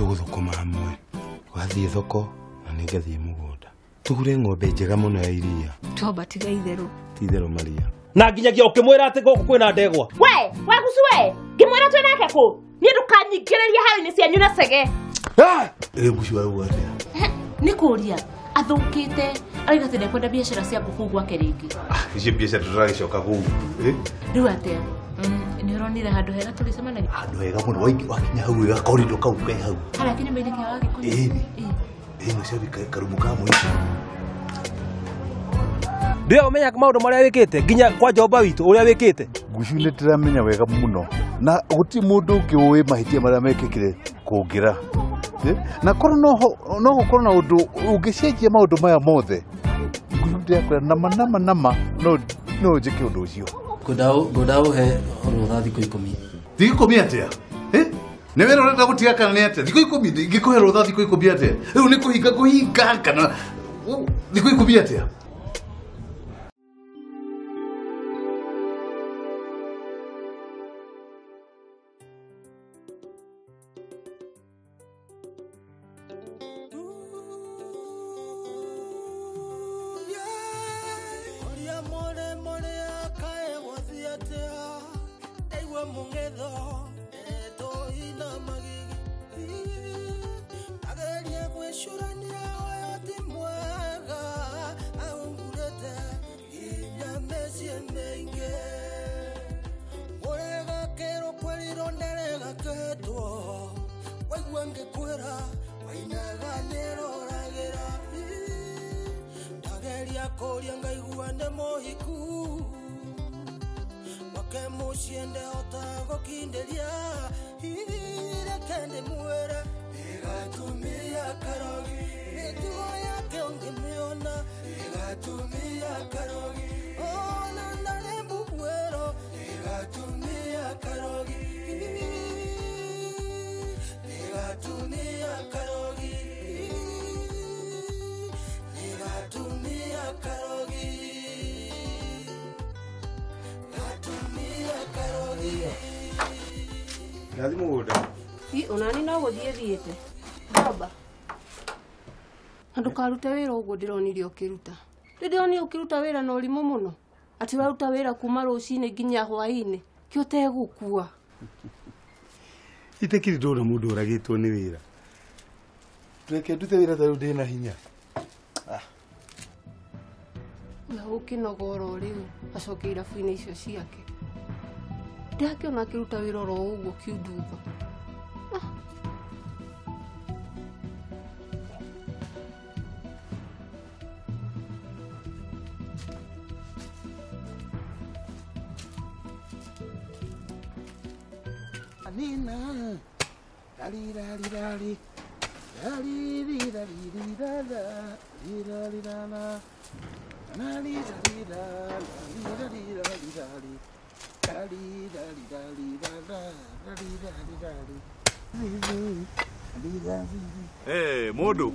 Tũgũthũkũma hamwe. Wathiĩ thoko na nĩngathiĩ mũgũnda. Tũgũre ng'ombe njega mũno ya iria. Toba tiga itherũ. Ti itherũ Maria. Na nginyagia ũkĩmwĩra atĩ gũkũ kwĩna ndegwa. We, wagucu we, ngĩmwĩra twĩ nake kũ? Niĩ ndũkanyingĩrĩria haro-inĩ cianyu na cege. Rĩu gucu arauga atĩa? Nĩ kũria athũkĩte arauga atĩ ndekwenda biacara cia ngũkũ gwake rĩngĩ. Icio biacara tũragĩcoka kũu. Rĩu atĩa? Nĩ ũronire handũ hega tũrĩcemanagia? Handũ hega mũno wakinya hau gakorindo kau ke hau. Harĩa kĩnyũmba-inĩ kĩa Wagĩkũyũ? Ĩni. Ĩni ũcio karumu ka mũico. Ndĩra ũmenya maũndũ marĩa wĩkĩte nginya kwa njomba witũ ũrĩa wĩkĩte. Gucu nĩ ndĩramenya wega mũno na gũtirĩ mũndũ ũngĩ ũĩ mahĩtia marĩa mekĩkire kũngĩra. Na korwo no gũkorwo na ũndũ ũngĩcenjia maũndũ maya mothe. Gucu ndĩrakwĩra nama nama nama no njĩke ũndũ ũcio. Ngwenda ũhe rũtha thikũ 10. Thikũ 10 atĩa? Nĩ wĩra ũrenda gũtiga kana nĩ atĩa? Thikũ 10 ingĩkũhe rũtha thikũ 10 atĩa? Rĩu nĩ kũhinga kũhinga kana thikũ 10 atĩa? Ndathi mũgũnda. Onani no gũthiĩ thiĩte. Baba. Na ndũkarute wĩra ũguo ndĩronire ũkĩruta. Ndĩronire ũkĩruta wĩra na ũrimũ mũno. Atĩ ũraruta wĩra kuma rũcinĩ nginya hwaĩ-inĩ. Kĩ ũtegũkua. Itekiri ndona mũndũ ũragĩtwo nĩ wĩra. Reke ndute wĩra ta rĩu ndĩna hinya. Ũyũ ũkĩnogora o rĩu acoke irabu-inĩ icio ciake. Ndakĩona akĩruta wĩra oro ũguo kiundutho. Nina, rari rari rari, rari rari rari rari rari rari, rari rari rari rari. Rari rari rari rari rari rari. Eh, mũndũ.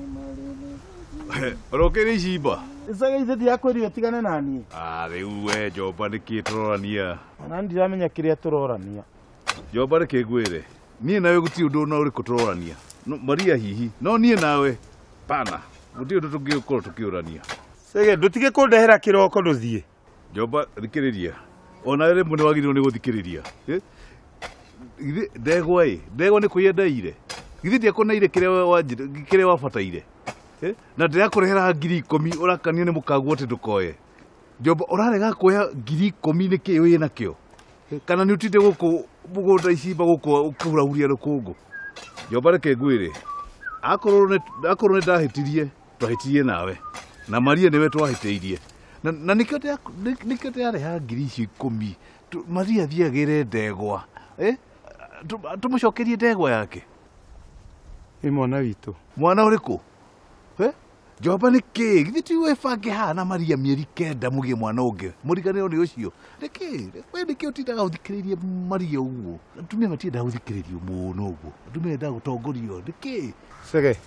Ũrokĩire icimba. Icage ithe ndiakwĩrire ũtigane na niĩ. Ah, rĩu we njomba nĩkĩ tũrorania? Ona ndiramenya kĩrĩa tũrorania. Njomba reke ngwĩre. Niĩ nawe gũtirĩ ũndũ ona ũrĩkũ tũrorania. No Maria hihi, no niĩ nawe pana. Gũtirĩ ũndũ tũngĩkorwo tũkĩũrania. Cege ndũtige kũndehera kĩroko ndũthiĩ. Njomba thikĩrĩria. Ona rĩmwe nĩ wagĩrĩirwo nĩ gũthikĩrĩria. Githĩ ndegwa ĩ, ndegwa nĩ kũiya ndaire. Githĩ ndiakũneire kĩrĩa wabataire. Na ndĩrakũrehera 10,000 ũrakanio nĩ mũkaguo atĩ ndũkoye. Njomba ũrarega kuoya 10,000 nĩkĩ wĩ nakĩo? Kana nĩ ũtinde gũkũ mũgũnda icimba gũkũ ũkĩhurahuria rũkũngũ? Njomba reke ngwĩre. Akorwo nĩ ndahĩtirie, twahĩtirie nawe. Na Maria nĩwe twahĩtĩirie. Na nĩkĩo ndĩrareha 10,000 Maria thiĩ agĩre ndegwa. Tũmũcokerie ndegwa yake. Ĩ mwana witũ. Mwana ũrĩkũ? Njomba nĩkĩ? Githĩ ti wĩbange haha na Maria mĩeri 9 mũgĩe mwana ũngĩ. Mũriganĩrwo nĩ ũcio. Nĩkĩ? We nĩkĩ ũtindaga ũthikĩrĩirie Maria ũguo? Atumia matiendaga gũthikĩrĩrio mũno ũguo. Atumia mendaga gũtongorio. Nĩkĩ? Cege.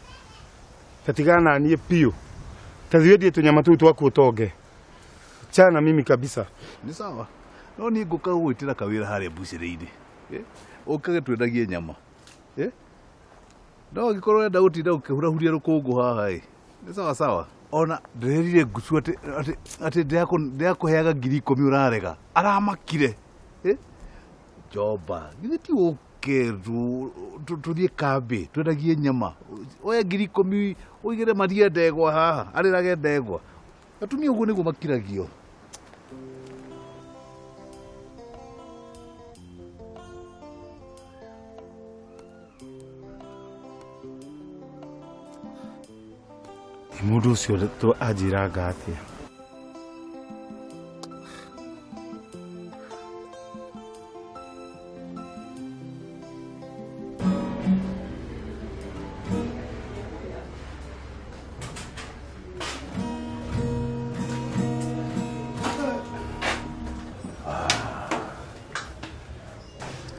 Tatigana na niĩ biũ. Tathiĩ wendie tũnyama tũu twaku ũtonge. Chana mimi kabisa. Nĩ sawa. No niĩ ngũka gũgwĩtĩra kawĩra harĩa mbucĩrĩ-inĩ. Ũkage twendagie nyama. No angĩkorwo ũrenda gũtinda ũkĩhurahuria rũkũngũ haha ĩ, nĩ sawa sawa. Ona ndĩrerire ngucu atĩ ndĩrakũheaga 10,000 ũrarega. Aramakire. Njomba, githĩ ti ũke tũthiĩ kambĩ twendagie nyama. Oye 10,000 ũigĩre Maria ndegwa haha, arĩrage ndegwa. Atumia ũguo nĩguo makiragio. Mũndũ ũcio anjĩranga atĩa?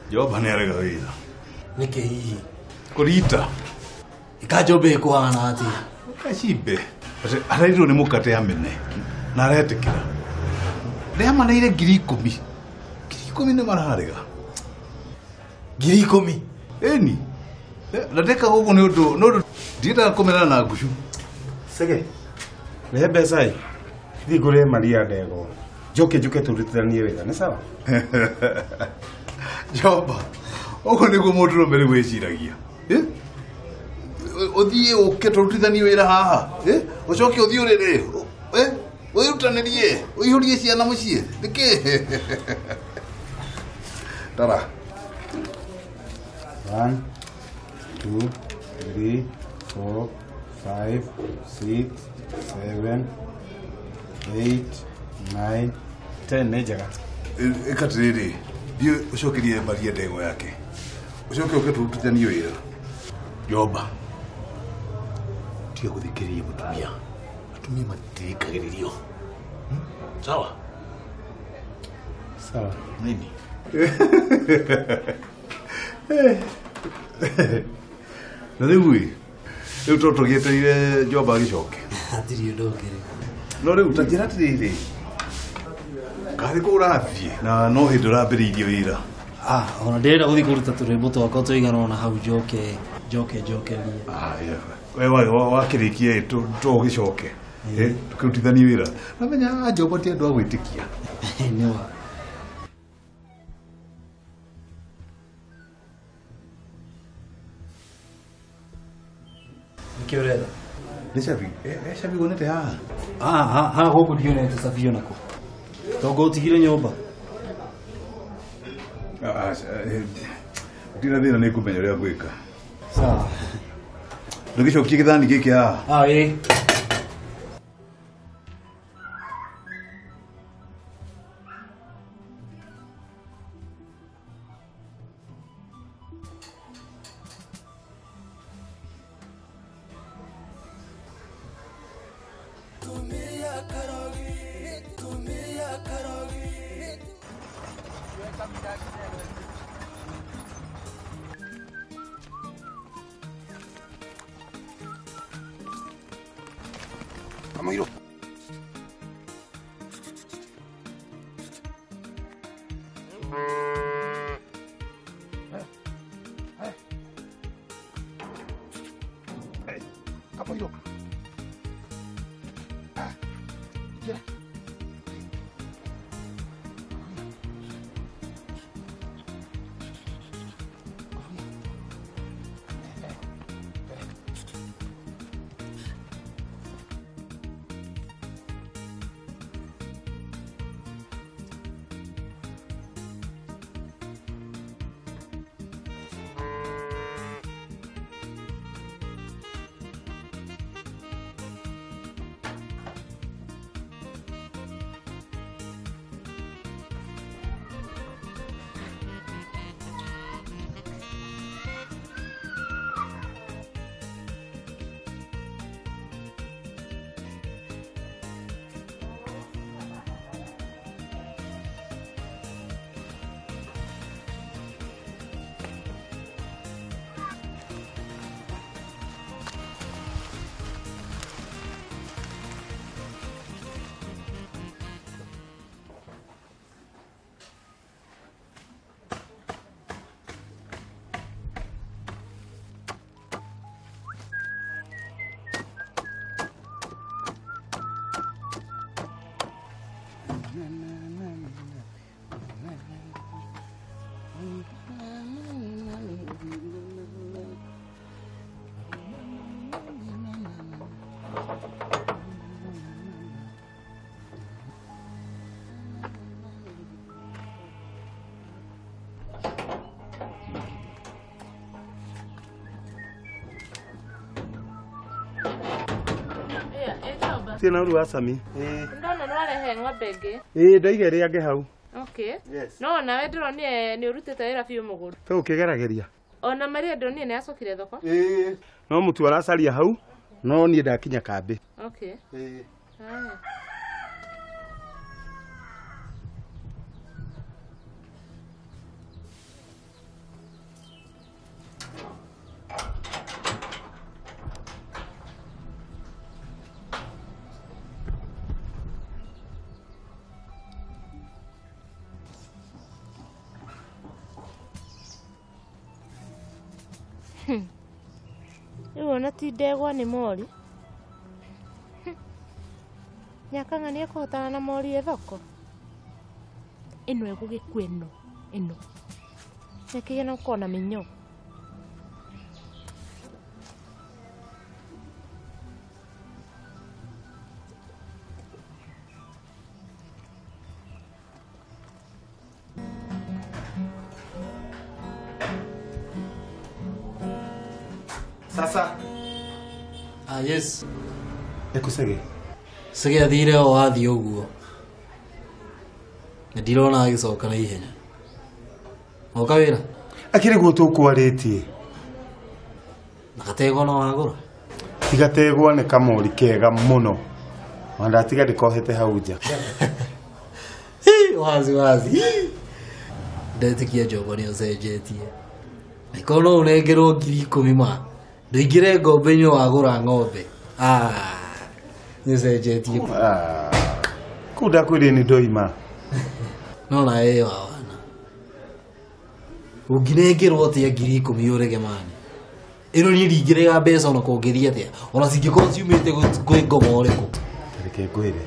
Njomba nĩ arega wĩra. Nĩkĩ hihi? Kũrita. Ĩka Njomba ĩkũhana atĩa? Kacimbe. Ararirwo nĩ mũkate amene na aretĩkĩra. Ndĩamaneire 10,000. 10,000 nĩ mararega. 10,000? Ĩni. Na ndekaga ũguo nĩ ũndũ ndiendaga kũmenana na ngucu. Sege, rehe mbeca ĩ. Thiĩ ngũrĩre Maria ndegwa. Njoke njuke tũrutithanie wĩra, nĩ sawa? Njomba, ũguo nĩguo mũndũrũme rĩu wĩciragia. Ũthiĩ ũke tũrutithanie wĩra haha, ũcoke ũthiĩ ũrĩrĩ, wĩrutanĩrie, ũihũrie ciana mũciĩ, nĩkĩ? Tara. 1, 2, 3, 4, 5, 6, 7, 8, 9, 10 nĩ njega. Ĩka atĩrĩrĩ, thiĩ ũcokerie Maria ndegwa yake. Ũcoke ũke tũrutithanie wĩra. Njomba, tiga gũthikĩrĩria mũtumia. Atumia matirikagĩrĩrio. Sawa? Sawa. Nini? Na rĩu ĩ, rĩu to tũgĩetereire Njomba agĩcoke. Hatirĩ ũndũ ũngĩ. No rĩu ta njĩra atĩrĩrĩ, karĩ kũ ũrathiĩ na no hĩndĩ ũrambĩrĩirie wĩra? Ona ndĩrenda gũthiĩ kũruta tũrwĩmbo twakwa tũigana ona hau njoke njokerie. We wakĩrĩkia ĩ, to ũgĩcoke. Tũkĩrutithanie wĩra. Namenya Njomba ti andũ a gwĩtĩkia. Nĩwa. Nĩkĩ ũretha? Nĩ cabi. Cabi wonete haha? Haha gũkũ ndionete cabi ona kũ. Tongo ũtigire nyũmba. Ndina thĩna nĩ ngũmenya ũrĩa ngwĩka. Sawa. Ndũgĩcokie gĩthani gĩkĩ haha. Ĩĩ. Kamũirũ. Kamũirũ. Tena uru asami. Ndona no arehe ng'ombe ĩngĩ. Ĩĩ ndaiga ĩrĩa ĩngĩ hau. Okay. Yes. No nawe ndĩronire nĩ ũrutĩte wĩra biũ mũgũnda. Tũgũkĩgerageria. Ona Maria ndĩronire nĩ acokire thoko. Ĩĩ. No mũtu aracaria hau no niĩ ndakinya kambĩ. Okay. Ĩĩ. Haya. Rĩu ona ti ndegwa nĩ mori. Nyakang'a nĩ ekũhotana na mori ĩ thoko. Ĩno ĩgũgĩkua ĩno ĩno. Nĩkĩgĩa na gũkorwo na mĩnyoo. Sasa. Ah, yes. Ekusege. Sege athire o athiĩ ũguo. Na ndirona agĩcoka na ihenya. Oka wĩra? Akĩrĩ guo tũkwarĩtie. Na gategwa no wagũra? Ti gategwa nĩ kamori kega mũno. Ona ndatiga ndĩkohete hau nja. Wazi wazi. Ndetĩkia Njogo nĩ ũcenjetie. Angĩkorwo no ũnengerwo 10,000 ma ndũingĩre ngombe-inĩ wagũra ng'ombe. Ah, nĩ ũcenjetie. Kũu ndakwĩrire nĩ ndoima. No nawe wa wana. Ũngĩnengerwo atĩa 10,000 ũrege mani? Ĩno niĩ ndingĩrega mbeca ona kũngĩthiĩ atĩa. Ona cingĩkorwo ciumĩte kwĩ ngoma ũrĩkũ. Reke ngwĩre.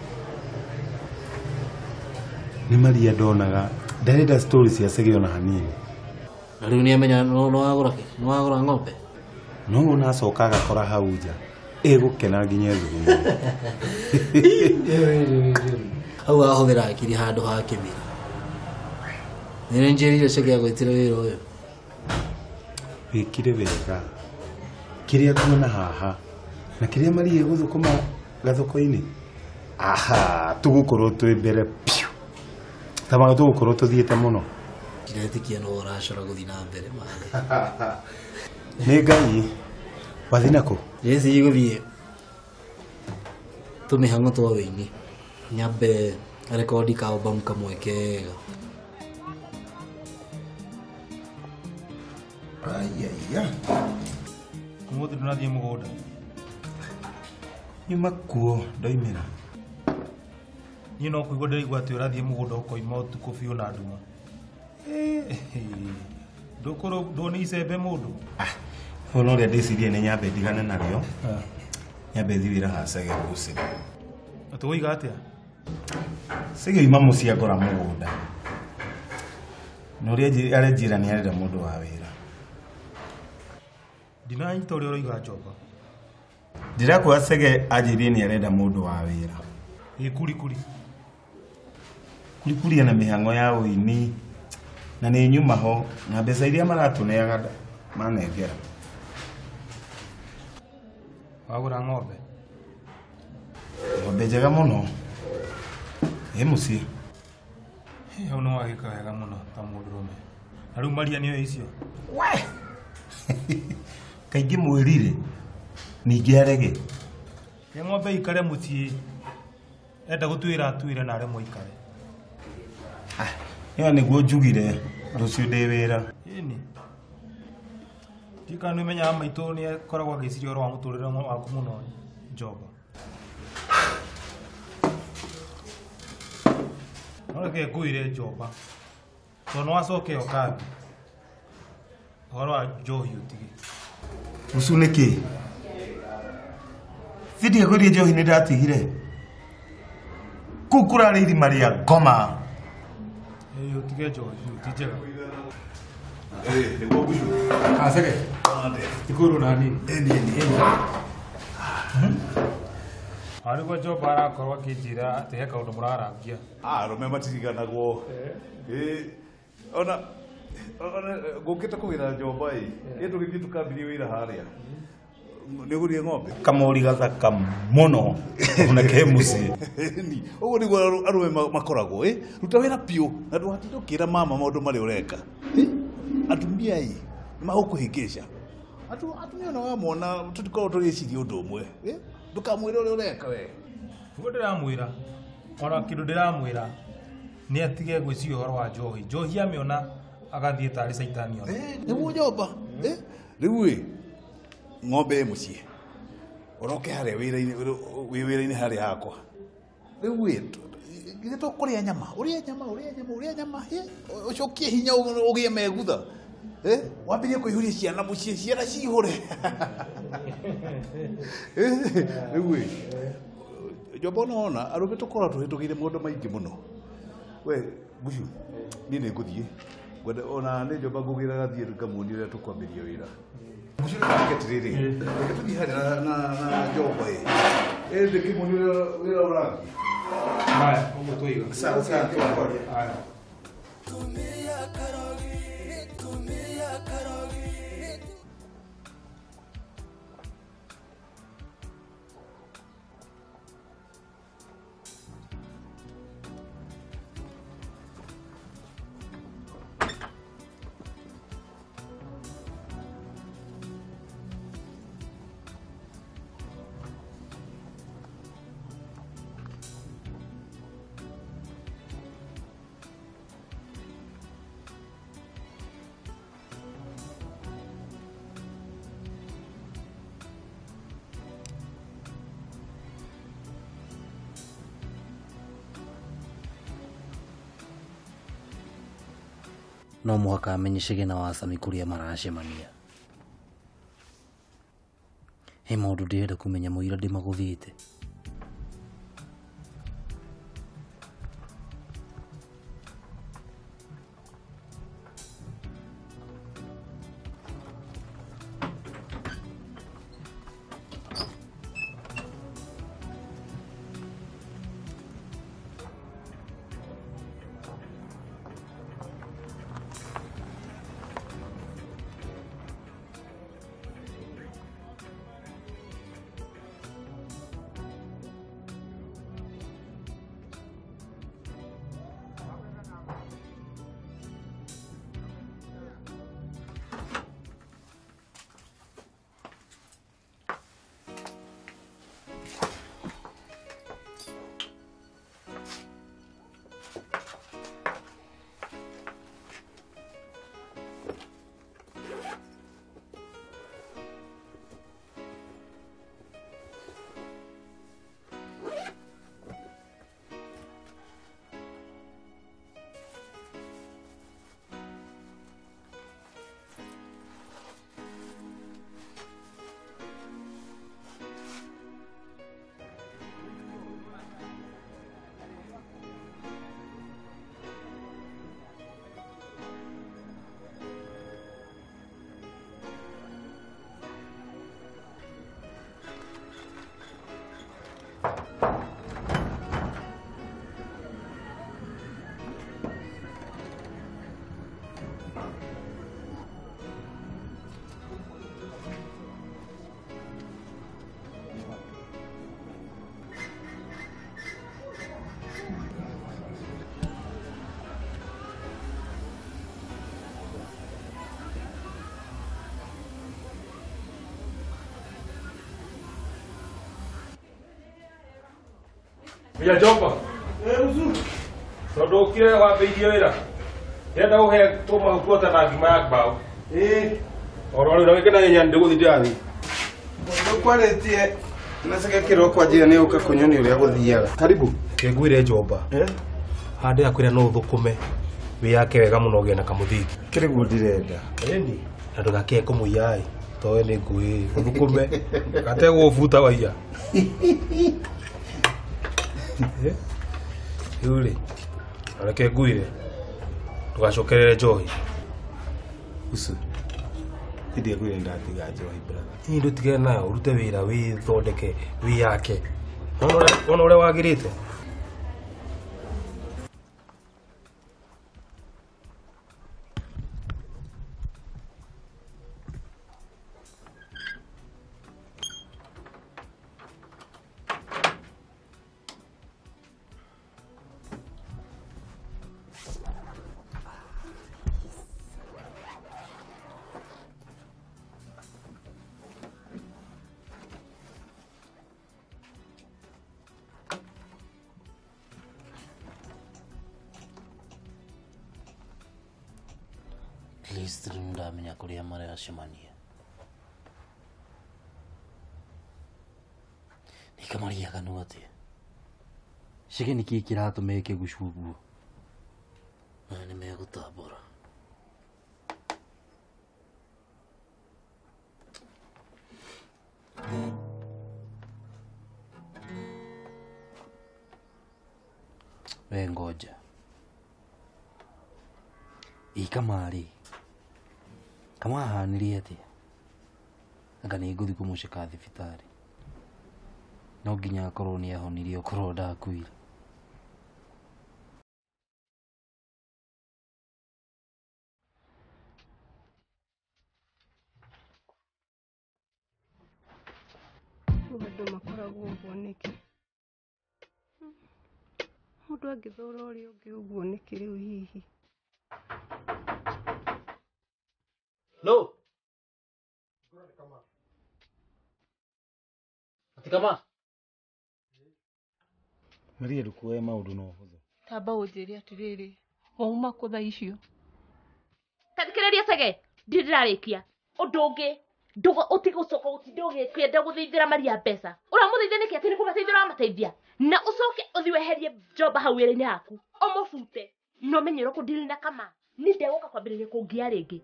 Nĩ Maria ndonaga ndarenda story cia Chege ona hanini. Na rĩu nĩamenya no wagũra kĩ? Nĩ wagũra ng'ombe? No wona acoka agakora hau nja ĩgũkena nginya ĩthugume. Hau ahũthĩra akiri handũ ha kĩmira. Nĩ njĩrire Chege agwĩtire wĩra ũyũ. Wĩkire wega. Kĩrĩa nguona haha na kĩrĩa Maria ĩgũthũkũma gathoko-inĩ. Aha, tũgũkorwo twĩ mbere piũ. Tamaga tũgũkorwo tũthiĩte mũno. Ndiretĩkia no ũracora gũthiĩ na mbere mani. Nĩ Ngai. Wathiĩ nakũ? Ndĩreciria gũthiĩ tũmĩhang'o twa wĩini. Nyambe rekondi ka album kamwe kega. Aiya. Ũmũthĩ ndũnathiĩ mũgũnda? Nyuma kuo ndoimĩra. Niĩ no kũigua ndĩraigua atĩ ũrathiĩ mũgũnda ũkoima ũtukũ biũ na nduma. Ndũkũrũ ndũnĩ icembe mũndũ. Ona ũrĩa ndĩcirie nĩ nyambe ndigane narĩo. Nyambe thiĩ wĩra ha Chege rũciũ. Atĩ woiga atĩa? Chege oima mũciĩ angora mũgũnda. Na ũrĩa arenjĩra nĩ arenda mũndũ wa wĩra. Ndinanyita ũrĩa ũroiga Njoba. Ndĩrakwĩra Chege anjĩrire nĩ arenda mũndũ wa wĩra. Ĩ kurikuri. Kurikuri ena mĩhang'o ya ũini na nĩ nyuma ho na mbeca iria maratũneaga manengera. Wagũra ng'ombe? Ng'ombe njega mũno. Ĩ mũciĩ. Hau nĩ wagĩka wega mũno ta mũndũrũme. Na rĩu Maria nĩoĩ icio? We! Kaingĩ mwĩrire ningĩ arege. Ke ng'ombe ikare mũciĩ enda gũtuĩra atuĩre na aremwo ikare. Ĩyo nĩguo njugire rũciũ ndĩ wĩra. Ĩni. Ndikana nĩ ũmenyaga maitũ nĩ akoragwo agĩciria ũhoro wa mũtũrĩre waku mũno Njoba. No reke ngwĩre Njoba tondũ nĩ wacoke ĩyo kambi ũhoro wa njohi ũtige. Ũcu nĩ kĩ? Thi ndiakwĩrire njohi nĩ ndatigire. Kũu kũrarĩ irima rĩa ngoma. Ĩĩ ũtige njohi ti njega. Nĩguo Mbucu. Chege. Ikwĩrwo na nini? Ĩni ĩni. Arĩguo Njomba arakorwo akĩnjĩra atĩ he kaũndũ mũrarangia. Arũme matiriganagwo. Ona ngũkĩte kũgĩra Njomba ĩ, ĩ tũgĩthiĩ tũkambirie wĩra harĩa. Nĩ ũgũrire ng'ombe? Kamũri gathaka mũno ona ke mũciĩ. Ũguo nĩguo arũme makoragwo ĩ, ruta wĩra piũ na ndũgatinde ũkĩra mama maũndũ marĩa ũreka. Atumia ĩ nĩmagũkũhĩngĩca. Atumia ona wamona tũtikoragwo tũgĩciria ũndũ ũmwe. Ndũkamwĩre ũrĩa ũreka we. Nĩguo ndĩramwĩra, ona kĩndũ ndĩramwĩra nĩ atige gwĩciria ũhoro wa njohi. Njohi amĩona agathiĩ tarĩ caitani ona. Nĩguo Njomba. Rĩu ĩ ng'ombe ĩ mũciĩ ũroke harĩa wĩra-inĩ wĩ wĩra-inĩ harĩa hakwa. Rĩu ĩ githĩ to kũrĩa nyama, ũrĩe nyama, ũrĩe nyama, ũrĩe nyama, ũcokie hinya ũgĩe megutha. Wambĩrĩrie kũihũria ciana mũciĩ, ciana cihũre. Rĩu ĩ Njomba ona wona arũme tũkoragwo tũhĩtũkĩire maũndũ maingĩ mũno. We Gucu, niĩ nĩ ngũthiĩ. Ngwenda ona nĩ Njomba ngũgĩra gathiĩ ngamuonie ũrĩa tũkwambĩrĩria wĩra. Gucu reke atĩrĩrĩ, reke tũthiĩ harĩa na Njomba ĩ. Ĩ ndĩkĩmuonie ũrĩa wĩra ũrathiĩ. Haya, ũguo tũiga. Sawa sawa, twakoria. Haya. No mũhaka amenye Chege na Wacami kũrĩa maracemania. He maũndũ ndĩrenda kũmenya mũira ndĩmagũthĩte. Ya Njomba. Tondũ ũkire wambĩirie wĩra. Ndĩrenda ũhe tũmahukuota na ngima ya mbaũ. Oro rĩu na wĩke na ihenya nĩndĩgũthiĩ ndĩrathiĩ. Ndũkwarĩtie na Chege kĩroko anjĩra nĩ ũka kũnyonia ũrĩa gũthiaga. Karibu. Kĩngwĩre Njomba. Haha ndĩrakwĩra no ũthũkũme wĩyake wega mũno ũgĩe na kamũthingi. Kĩrĩguo ndĩrenda. Ĩni. Na ndũgakĩe kũmũiya ĩ. Tondũ we nĩ ngũĩ. Ũthũkũme. Gategũgũbuta waiya. Rĩu rĩ, reke ngwĩre ndũgacokerere njohi. Ucu. Ndiakwĩra ndatiga njohi brother. Ĩĩ ndũtigane nayo, ũrute wĩra wĩthondeke wĩyake. Wona ũrĩa wagĩrĩte. At least rĩu ndamenya kũrĩa maracemania. Nĩkamariaga no atĩa? Chege nĩkĩĩ kĩratũma eke gucu ũguo? Na nĩmegũtambũra. We ngoja. Ĩ Kamarĩ. Kamahanire atĩa? Anga nĩ ngũthiĩ kũmũceka thibitarĩ. No nginya akorwo nĩ ahonirie okorwo ndakuire. Andũ makoragwo ũguo nĩkĩ? Mũndũ angĩthũra ũrĩa ũngĩ ũguo nĩkĩ rĩu hihi? No. Ati Kama. Maria ndũkuoe maũndũ na ũhũthũ. Tamba ũnjĩre atĩrĩrĩ, wauma kũ thaa icio? Ta thikĩrĩria Chege, ndirĩ ndĩrarĩkia. Ũndũ ũngĩ, ũtigũcoka gũtinda ũgĩkĩenda gũthĩithĩra Maria mbeca. Ũramũthĩithia nĩkĩ atĩ nĩ kũmateithia ũramateithia? Na ũcoke ũthiĩ weherie Njomba hau wĩra-inĩ haku, ũmũbute, na ũmenye ũrĩa ũkũdeal na Kama. Niĩ ndegũka kwambĩrĩria kũngia rĩngĩ.